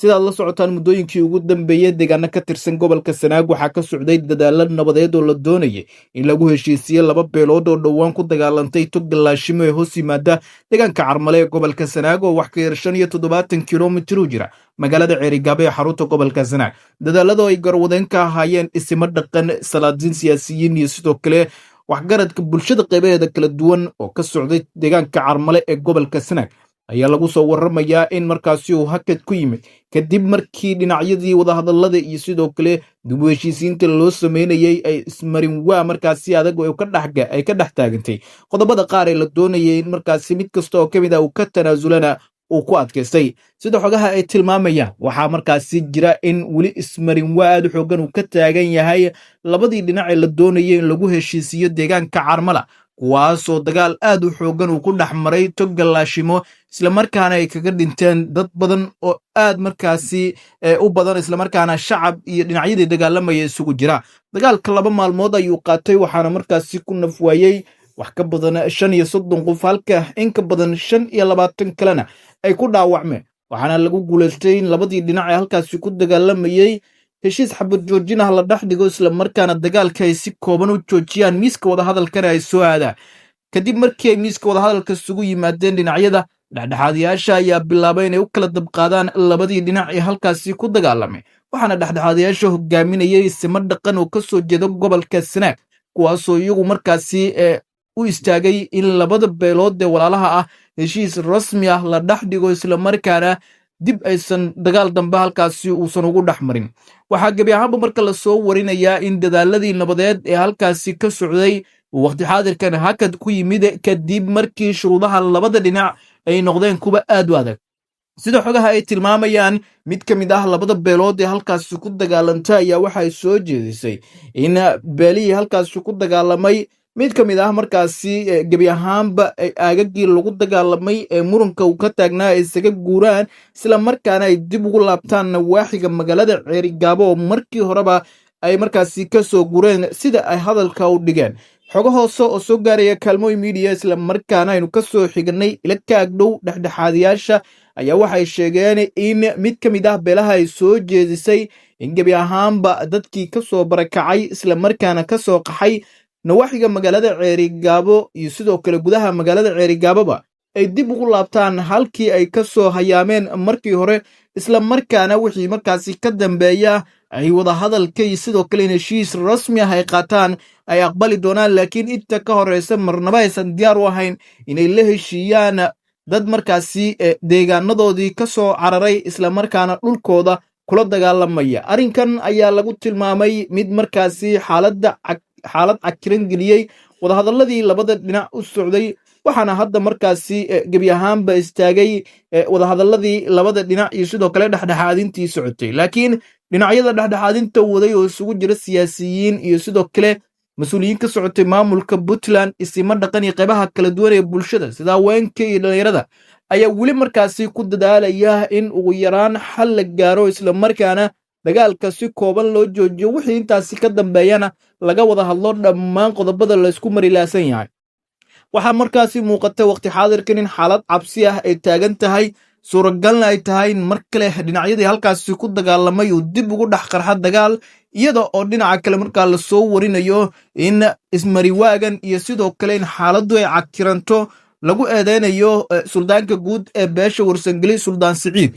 Sidaad la socotaan, muddooyinkii ugu dambeeyey deegaano ka tirsan gobolka Sanaag waxaa ka socday dadaalo nabadeed oo la doonayay in lagu heshiisiye laba beelood oo dhowaan ku dagaalantay togga Laashimo ee hoos yimaada deegaanka Carmale ee gobolka Sanaag, oo wax ka yar 75 kilomitir u jira magaalada Ceerigaabo ee xarunta gobolka Sanaag. Dadaalado ay garwadeen ka ahaayeen isimo dhaqan, salaadiin, siyaasiyiin iyo sidoo kale waxgaradka bulshada qeybaheeda kala duwan oo ka socday deegaanka Carmale ee gobolka Sanaag ayaa lagu soo warramayaa in markaasi uu hakad ku yimid, kadib markii dhinacyadii wadahadallada iyo sidoo kale dib u heshiisiinta loo sameynayey ay ismarin waa markaasi adag ay ka dhex taagantay qodobada qaar ee la doonayay in markaasi mid kasta oo ka mid ah uu ka tanaasulana uu ku adkaystay. Sida xogaha ay tilmaamayaan, waxaa markaasi jira in weli ismarin waa aad u xoogan uu ka taagan yahay labadii dhinac ee la doonayay in lagu heshiisiiyo deegaanka Carmala, kuwaasoo dagaal aad u xoogan uu ku dhex maray togga Laashimo, islamarkaana ay kaga dhinteen dad badan oo aad markaasi u badan, islamarkaana shacab iyo dhinacyadii dagaalamaya isugu jira. Dagaalka 2 maalmood ayuu qaatay, waxaana markaasi ku nafwaayey wax ka badan 35 qof, halka in ka badan 25 kalena ay ku dhaawacmeen. Waxaana lagu guulaystay in labadii dhinac ee halkaasi ku dagaalamayey heshiis xabad joojin ah la dhex dhigo, islamarkaana dagaalka ay si kooban u joojiyaan, miiska wadahadalkana ay soo aadaan. Kadib markii ay miiska wadahadalka isugu yimaadeen dhinacyada, dhexdhexaadayaasha ayaa bilaabay inay u kala dabqaadaan labadii dhinac ee halkaasi ku dagaalamay. Waxaana dhexdhexaadayaasha hogaaminayay isimo dhaqan oo ka soo jeeda gobolka Sanaag, kuwaasoo iyagu markaasi u istaagay in labada beelood ee walaalaha ah heshiis rasmi ah la dhex dhigo, islamarkaana dib aysan dagaal dambe halkaasi uusan ugu dhex marin. Waxaa gebi ahaanba marka lasoo warinayaa in dadaaladii nabadeed ee halkaasi ka socday waqti xaadirkan hakad ku yimid, kadib markii shuruudaha labada dhinac ay noqdeen kuwa aad u adag. Sida xogaha ay tilmaamayaan, mid ka mid ah labada beelood ee halkaasi ku dagaalantay ayaa waxay soo jeedisay in beelihii halkaasi ku dagaalamay mid ka mid ah markaasi gebi ahaanba aagagii lagu dagaalamay ee muranka uu ka taagnaa ay isaga guuraan, isla markaana ay dib ugu laabtaan nawaaxiga magaalada Ceerigaabo oo markii horeba ay markaasi ka soo gureen, sida ay hadalka u dhigeen. Xogo hoose oo soo gaaraya Kaalmooy Media, isla markaana aynu ka soo xignay ila ka agdhow dhexdhexaadayaasha, ayaa waxay sheegeen in mid ka mid ah beelaha ay soo jeedisay in gebi ahaanba dadkii ka soo barakacay, isla markaana ka soo qaxay nawaaxiga magaalada Ceerigaabo iyo sidoo kale gudaha magaalada Ceerigaaboba, ay dib ugu laabtaan halkii ay ka soo hayaameen markii hore, isla markaana wixii markaasi ka dambeeya ay wadahadalka iyo sidoo kale in heshiis rasmi ah ay qaataan ay aqbali doonaan, laakiin inta ka horeysa marnaba aysan diyaar u ahayn inay la heshiiyaan dad markaasi deegaanadoodii ka soo cararay, islamarkaana dhulkooda kula dagaalamaya. Arrinkan ayaa lagu tilmaamay mid markaasi xaaladda xaalad cakiran geliyey wadahadalladii labada dhinac u socday. Waxaana hadda markaasi gebi ahaanba istaagay wadahadalladii labada dhinac iyo sidoo kale dhexdhexaadintii socotay. Laakiin dhinacyada dhexdhexaadinta waday oo isugu jira siyaasiyiin iyo sidoo kale mas-uuliyiin ka socotay maamulka Puntland, isimo dhaqan iyo qaybaha kala duwan ee bulshada sida haweenka iyo dhallinyarada ayaa weli markaasi ku dadaalaya in ugu yaraan xal la gaaro, islamarkaana dagaalka si kooban loo joojiyo, wixii intaasi ka dambeeyana laga wada hadlo dhammaan qodobada laysku marilaasan yahay. Waxaa markaasi muuqata waqti xaadirkan in xaalad cabsi ah ay taagan tahay, suuragalna ay tahay in mar kale dhinacyadii halkaasi ku dagaalamay uu dib ugu dhex qarxa dagaal, iyada oo dhinaca kale markaa lasoo warinayo in ismariwaagan iyo sidoo kale in xaaladdu ay cakiranto lagu eedeynayo suldaanka guud ee beesha Warsangeli, Suldaan Siciid.